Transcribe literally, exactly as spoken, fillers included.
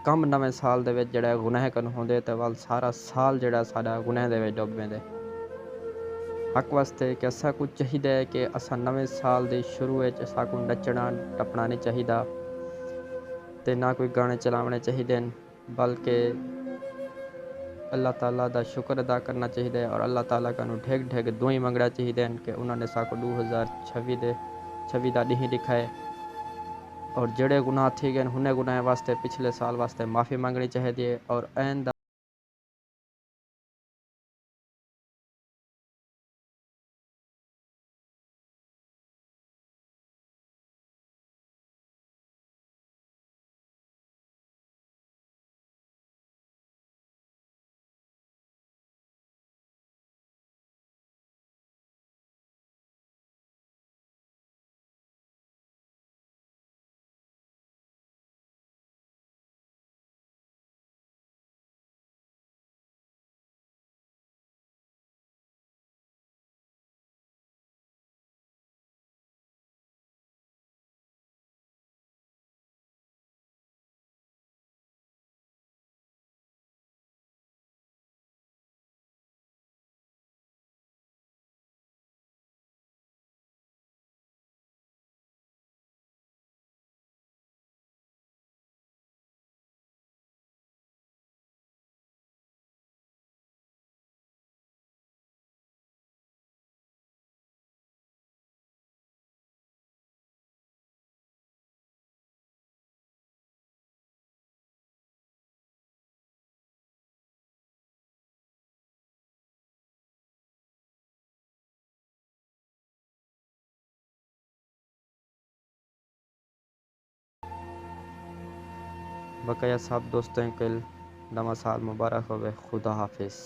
کم نویں سال دے وچ جیڑھا ہے گناہ کنوں ہوندے تے ول سارا سال جیڑھا ساݙا گناہ دے وچ ݙب ویندے۔ حق واسطے کہ اساکوں چاہیدا ہے کہ اساں نویں سال دے شروع وچ اساکوں نچݨا ٹپݨا نی چاہیدا تے نہ کوئی گانے چلاوݨے چاہیدن، بلکہ اللہ تعالیٰ دا شکر ادا کرݨا چاہیدا ہے اور اللہ تعالیٰ کنوں ڈھگ ڈھگ دعائیں منگݨا چاہیدن کہ انہاں نے ساکوں ݙو ہزار چھوی دے، چھوی دا ݙینہہ ݙکھائے اور جیڑھے گناہ تھی ڳئن ہنیں گناہیں واسطے پچھلے سال واسطے معافی منگݨی چاہیدی ہے اور آئندہ بقیہ سب دوستیں کل نواں سال مبارک ہووے۔ خدا حافظ۔